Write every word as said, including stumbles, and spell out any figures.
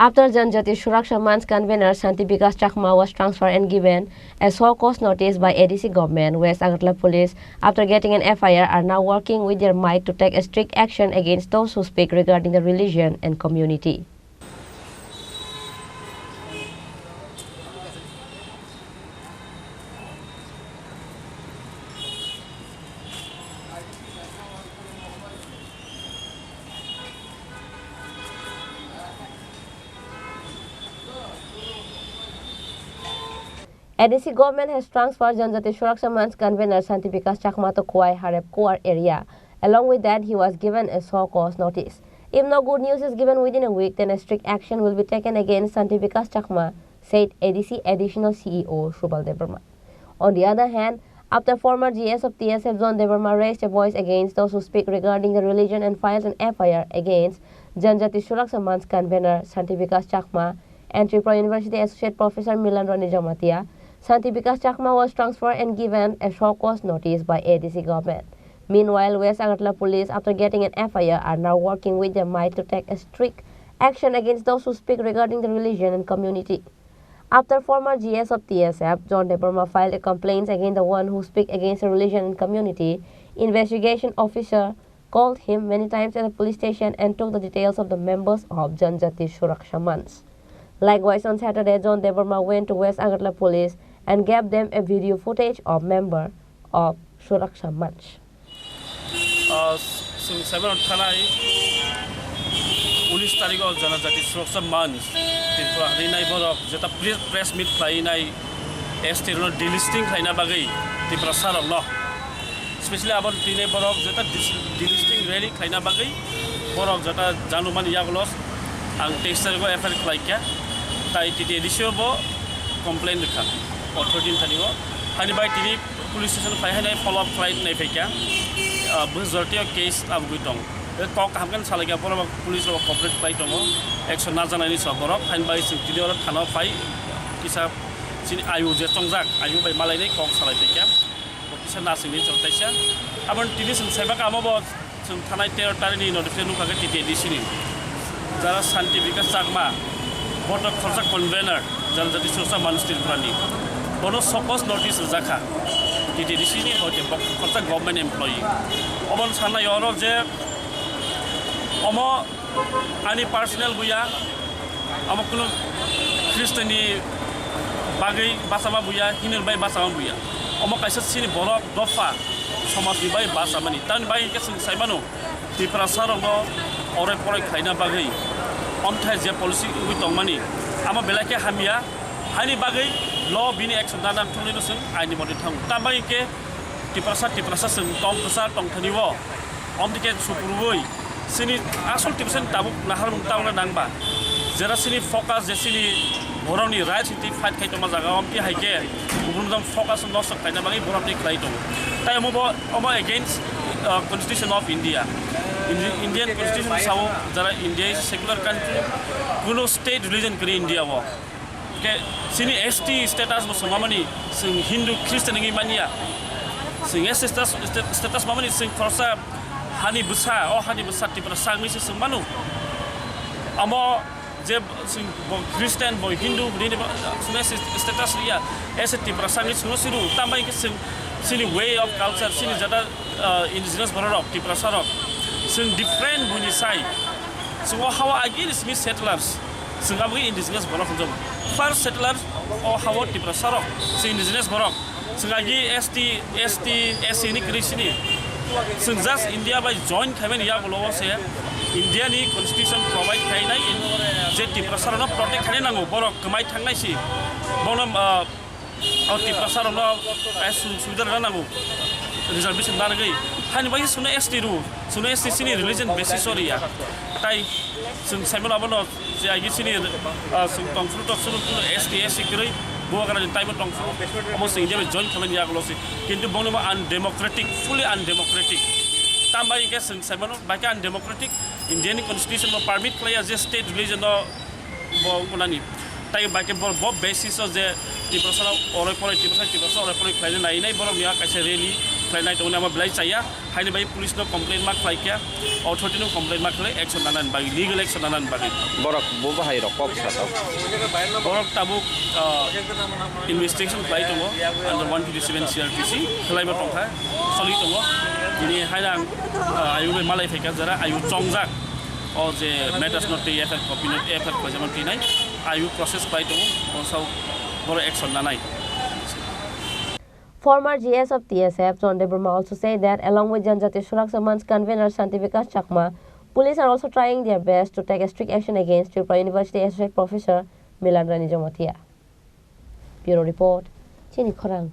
After Janjati Suraksha Manch convener Shanti Bikash Chakma was transferred and given a show cause notice by A D C government, West Agartala police, after getting an F I R, are now working with their might to take a strict action against those who speak regarding the religion and community. A D C government has transferred Janjati Suraksha Manch convener Shanti Bikash Chakma to Khowai Harep Kuar area. Along with that, he was given a show cause notice. If no good news is given within a week, then a strict action will be taken against Shanti Bikash Chakma, said A D C Additional C E O Subal Debbarma. On the other hand, after former G S of T S F John Debbarma raised a voice against those who speak regarding the religion and filed an F I R against Janjati Suraksha Manch convener Shanti Bikash Chakma and Tripura University Associate Professor Milan Rani Jamatia, Shanti Bikash Chakma was transferred and given a show cause notice by A D C government. Meanwhile, West Agartala police, after getting an F I R, are now working with their might to take a strict action against those who speak regarding the religion and community. After former G S of T S F, John Debbarma, filed a complaint against the one who speak against the religion and community, investigation officer called him many times at the police station and took the details of the members of Janjati Suraksha Manch. Likewise, on Saturday, John Debbarma went to West Agartala police and gave them a video footage of member of Suraksha Manch. Ah, chwng saimanrok thanai unis tarikh o Janajati Suraksha Manch Tripura hinwi nai borok jeta pre-, press meet khlai nai S T rokno delisting khlaina bagwi Tiprasa rokno, specially abo tini borok jeta dis-, delisting rally khlaina bagwi borok jeta janumani yagulo ang teis tarikh o F I R khlai kha, tai T T A D C o bo complain rwkha authority ni thani o, hani bai tini police station phai hai nai follow up khlai nai phai kha, ah, busi jorti o case abugwi tong. Kok kaham khe salai kha, borok police rok cooperate khlai tongo, action najaknai ni sok borok, hain bai chwng tini oro thana o phai kisa chini ayu je chongjak, ayu bai malai nai kok salai phai kha, bo kisa nasing ni chwng kaisa. Aboni tini chwng sai bak amo bo Chwng thanai tero tarikh ni notification nukha khe T T A D C ni jara Shanti Bikash Chakma, boto khorsa convener, Janajati Suraksha Manch Tripura ni. Bono show cause notice rijak kha T T A D C ni, hoite bo khorsa government employee. Obo sanai oro je omo ani personal buya, Omo kunu Christian ni bagwi bachama buya, Hindu ni bai bachama buya. Omo kaisa chini borok dopha somaj ni bai bachamani. Tamni bagwi khe chwng sai mano, Tiprasa rokno orai porai khlaina bagwi omthai je policy wngwi tongmani, amo belai khe hamya. Haini bagwi lo bini action nana thumnino chwng aini mode thango. Tamni bagwi khe Tiprasa, Tiprasa chwng tong kwchar tongthani o. Omtike sukurwi chini asol Tiprasa ni tabuk naharmung tabukna nangba. Jera chini focus je chini borokni right hiti fight khai tongma jaga, omti hai khe kubun jang focus nosto khaina bagwi borok ni khlai tongo. Tai omo bo, omo against, uh, Constitution of India. Indi-, Indian Constitution sao jara India is secular country, kuno state religion kwrwi India o. Ke chini S T status bo swngmani, chwng Hindu, Christian wngwi manya. Chwng S T status, status mamani chwng khoroksa hani bwsa, o hani bwsa Tiprasa wngwi se swngmano. Amo je chwng bo Christian, bo Hindu, hwnwi bo chwngno status riya, as a Tiprasa wngwi chwngno siru. Tambai khe chwng chini way of culture, chini jata, ah, indigenous borok rok, Tiprasa rok, chwng different buini sai. Chwng o hao against ni settlers. Chwng aboni indigenous borok hwnjago. First settlers o hao Tiprasa rok, chwng indigenous borok. Chwng agi S T, S T, S C ni kwrwi sini. Chwng just India bai join khaimani yagulo o se India ni constitution provide khainai je Tiprasa rokno protect khainai nango, borok kwmai thangnai si. Bono, ah, O Tiprasa rokno kaisa sujok subida rwna nango, reservation narwgwi. Haini bagwi chwngno S T rw, chwngno S T chini religion basis o riya. Tai chwng saimano abono je agi chini, ah, chwng tongphuru to chwng kuno S T S C kwrwi, bubagrani taibo tongphuru, omo chwng India bai join khaimani yagulo se. Kintu bongni bo undemocratic, fully undemocratic. Tambai hwnkhe chwng saimano, bai khe undemocratic, India ni constitution bo permit khlaiya je state religion no bo wngkha nani. Tai bai khe bo, bo basis o je Tiprasa rok oroi poroi, Tiprasa, Tiprasa oroi poroi khlaina nai nai borok ni kaisa rally, Khlainai tongni ama belai chaya, haini bai police no complaint ma khlai kya, authority no complaint ma khlai, action nanani bagwi, legal action nanani bagwi. Borok bo bahai rok kok sa tong. Borok tabuk, ah, investigation khlai tongo, under one fifty-seven C R P C, khlai bo tongkha, soli tongo. Bini hairang, ah, ayu bai malai phaikha jara, ayu chongjak. O je matters no twi F I R copy no F I R khlaijama twi nai, ayu process khlai tongo, bonsao boro action nanai. Former G S of T S F Chondra Debbarma also said that along with Janjati Suraksha Manch convener Shanti Vikas Chakma, police are also trying their best to take a strict action against Tripura University Associate Professor Milan Rani Jamatia. Bureau Report, Chini Khorang.